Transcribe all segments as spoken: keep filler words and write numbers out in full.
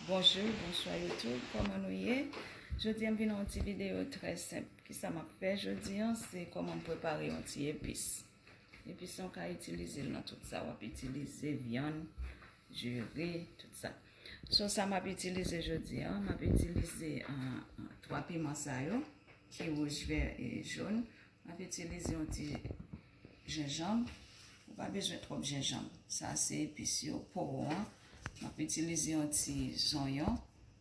Bonjou, bonswa YouTube, kòman nou ye? Jodi a m vin yon ti videyo trè senp. Kisa m ap fè jodi a? Se kòman m prepare yon ti epis. Epis lan w ka itilize l nan tout sa w ap itilize, vyann, jiri, tout sa. So, sa m ap itilize jodi a, m ap itilize, ah, ah, twa piman sa yo, ki wouj, vè e jòn. M ap itilize yon ti jenjanm. Ou pa bezwen twòp jenjanm. Sa se epis yo, powo an. M ap itilize yon ti zonyon.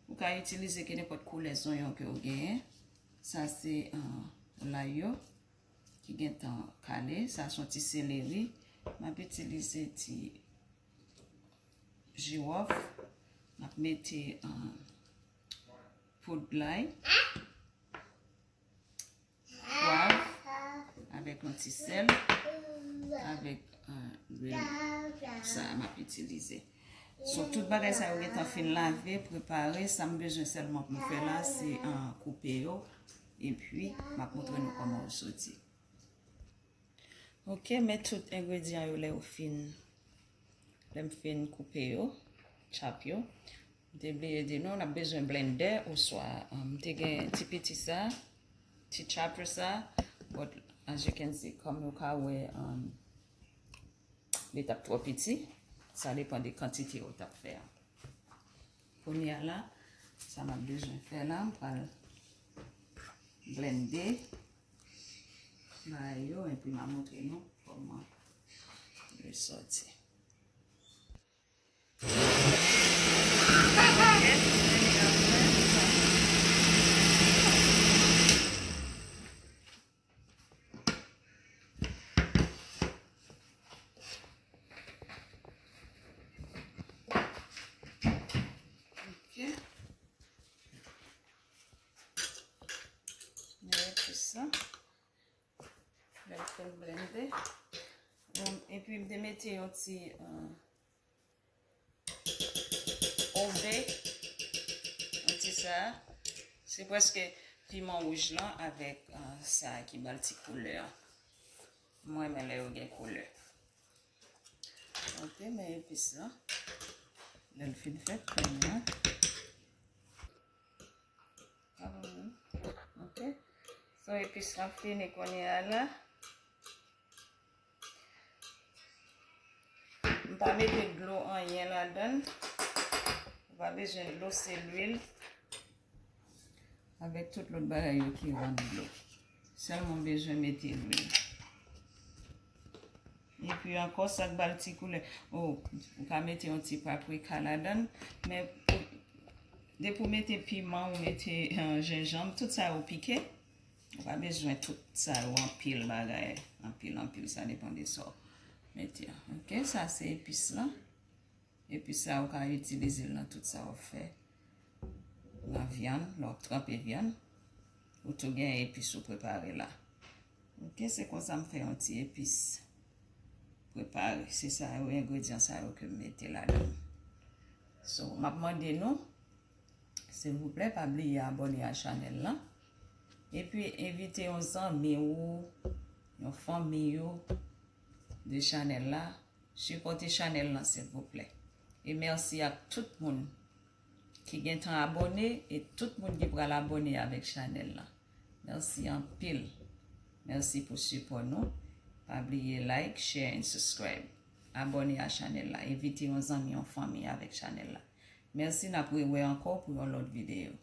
Ou ka itilize kenenpòt koulè zonyon ke w genyen. Sa se, ah, lay yo ki gentan kale. Sa se yon ti seleri. M ap itilize ti jiwòf. M ap mete, ah, poud lay, pwav, avèk yon ti sèl, avèk, ah, lwil. Sa m ap itilize. So, tout bagay sa yo gentan fin lave, prepare. Sa m bezwen sèlman pou m fè la, se, ah, koupe yo. Epi, m ap montre nou kòman yo soti. Ok, men tout engredyan yo lè yo fin, lè m fin koupe yo, chop yo. M te bliye di nou, n ap bezwen blendè oswa, um, m te gen ti piti sa, ti chopper sa, but as you can see, kòm nou ka wè, um, li t ap twò piti, sa depann de kantite ou t ap fè a. Kounye a la, sa m ap bezwen fè la, m pral blende bagay yo, epi m a montre nou kòman yo sòti. Ok. Mete sa. Lè l fin blende. Bon, epi m te mete yon ti, euh, ove, yon ti sa. Se prèske piman wouj lan avèk, euh, sa ki ba l ti koulè a. Mwen renmen lè yo gen koulè. Ok, men epis lan. Lè l fin fèt, kounye a. Ok. So, epis lan fini kounye a la. M pa mete dlo anyen ladan l. Ou pa bezwen dlo, se lwil. Avèk tout lòt bagay yo ki rann dlo. Sèlman bezwen mete lwil. Epi ankò, sa k ba l ti koulè. O, ou ka mete yon ti paprika ladan l. Men pou, depi w mete piman, ou mete, euh, jenjanm, tout sa yo pike. Ou pa bezwen tout sa yo anpil bagay. Anpil, anpil, sa depann de sa w mete. Ok, sa se epis lan. Epis sa, ou ka itilize l nan tout sa w ap fè. Nan vyann, lè w ap tranpe vyann, ou tou gen epis ou prepare la. Ok, se konsa m fè yon ti epis prepare. Se sa yo, engredyan sa yo ke m mete ladan. So, m ap mande nou, silvouplè, pa bliye abòne a chanèl lan. Epi, envite yon zanmi ou, yon fanmi ou de chanèl la. Sipòte chanèl lan, silvouplè. E mèsi ak tout moun ki gentan abòne e tout moun ki pral abòne avèk chanèl lan. Mèsi anpil. Mèsi pou sipò nou. Pa bliye like, share and subscribe. Abòne a chanèl la. Envite yon zanmi, yon fanmi avèk chanèl la. Mèsi, n ap rewè ankò pou yon lòt videyo.